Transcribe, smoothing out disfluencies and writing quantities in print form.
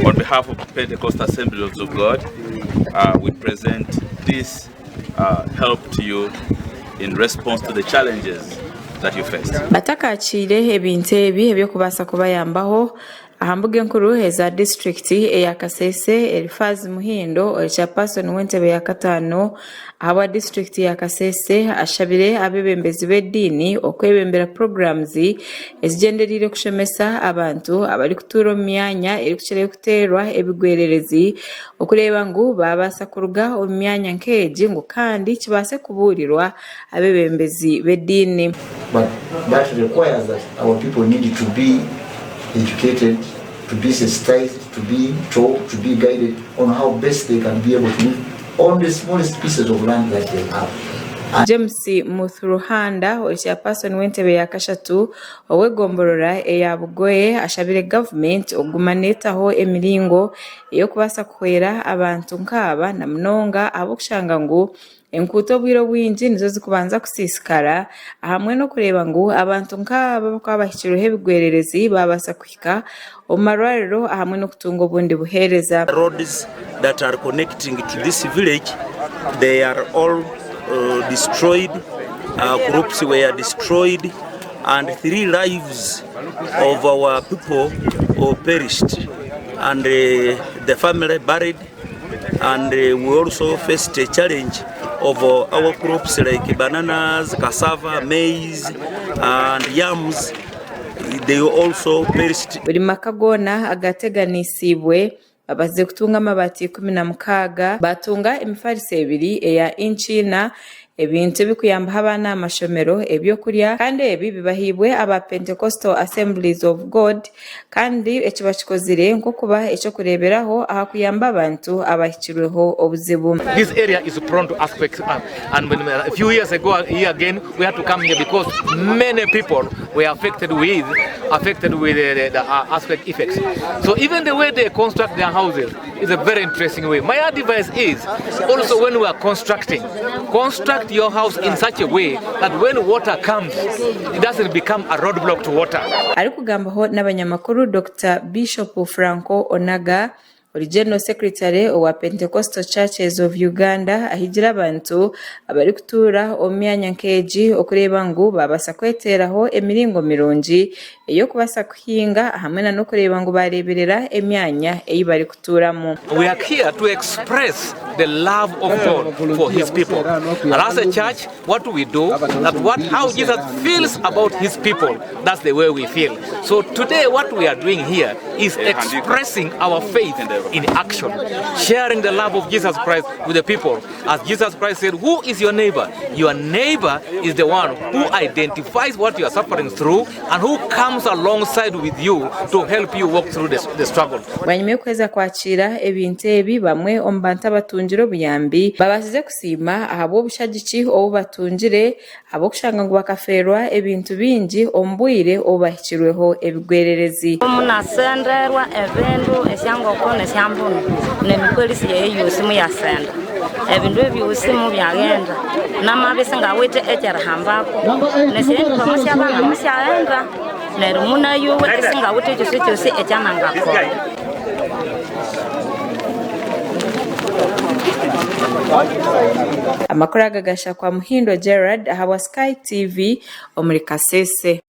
On behalf of Pentecost Assemblies of God, uh, we present this uh, help to you in response to the challenges that you faced. Batakakiire ebintu ebi eby'okubaasa kubayambaho, aha mbuga enkuru eza disiturikiti eya Kasese, Eliphaz Muhindo ori chairperson w'entebe ya kataano ahabwa disiturikiti ya Kasese ashabire abeebembezi b'ediini okwebembera puroguramuzi ezigyendereire kushomesa abantu abarikutuura omu myanya erikukirayo kuteerwa ebigwererezi okureeba ngu baabaasa kuruga omu myanya nk'egi ngu kandi kibaase kubuurirwa abeebembezi b'ediini. But that requires that our people need to be educated, to be sensitized, to be taught, to be guided on how best they can be able to live on the smallest pieces of land that they have. James Muthuruhanda ori chairperson w'entebe ya kashatu ow'egomborora eya Bugoye ashabire gavumenti okuguma neetaho emiringo ey'okubaasa kuhwera abantu nk'aba na munonga ahabw'okushanga ngu Enkuuto obwire obwingi nizo zikubanza kusiisikara ahamwe n'okureeba ngu abantu nk'aba abarikuba bahikirweho ebigwererezi baabaasa kuhika omu marwariro ahamwe n'okutunga obundi buheereza. Roads that are connecting to this village they are all destroyed, crops were destroyed and 3 lives of our people perished and the family buried. And we also faced a challenge of our crops like bananas, cassava, maize and yams, they also perished. Buri maka goona agateganisiibwe babaasize kutunga amabaati 16, baatunga emifariso ebiri eya inci ina, Ebintu ebirikuyambaho abaana aha mashomero, eby'okurya kandi ebi bibahaibwe aba Pentecostal Assemblies of God kandi eki bakikozire nk'okuba eky'okureeberaho aha kuyamba abantu abahikirweho obuzibu. This area is prone to earthquakes and when a few years ago here again we had to come here because many people were affected with affected with the, the earthquake effects. So even the way they construct their houses is a very interesting way. My advice is also when we are constructing, construct your house in such a way that when water comes, it doesn't become a roadblock to water. Arikugambaho n'abanyamakuru, Dokita Bishop Franco Onaga, ori General Secretary owa Pentecostal Churches of Uganda ahigire abantu abarikutuura omu myanya nk'egi okureeba ngu baabaasa kweteeraho emiringo mirungi ey'okubaasa kuhinga hamwe na n'okureeba ngu baareeberera emyanya ei barikutuuramu. We are here to express the love of God for his people. And as a church, what we do, that what how Jesus feels about his people, that's the way we feel. So today what we are doing here is expressing our faith in action, sharing the love of Jesus Christ with the people. As Jesus Christ said, who is your neighbor? Your neighbor is the one who identifies what you are suffering through and who comes alongside with you to help you walk through the, the struggle. Bwanyima y'okuheza kwakiira ebintu ebi, bamwe omu bantu abatungire obuyambi babaasize kusiima ahabw'obushagiki obu batungire ahabw'okushanga ngu bakafeerwa ebintu bingi omu bwire obu bahikirweho ebigwererezi. Munasenderwa ebindu esyangoko nesyambunu nemikolisi yaye yosi muyasenda ebindu ebyosi mubyagenda namabi singawithe ekyerihambako nesyayunifomu syabana musyaghenda neryo munayowa isingawithe kyosikyosi ekyanangakolha. Amakuru aga gashakwa Muhindo Gerald ahabwa Sky TV omuri Kasese.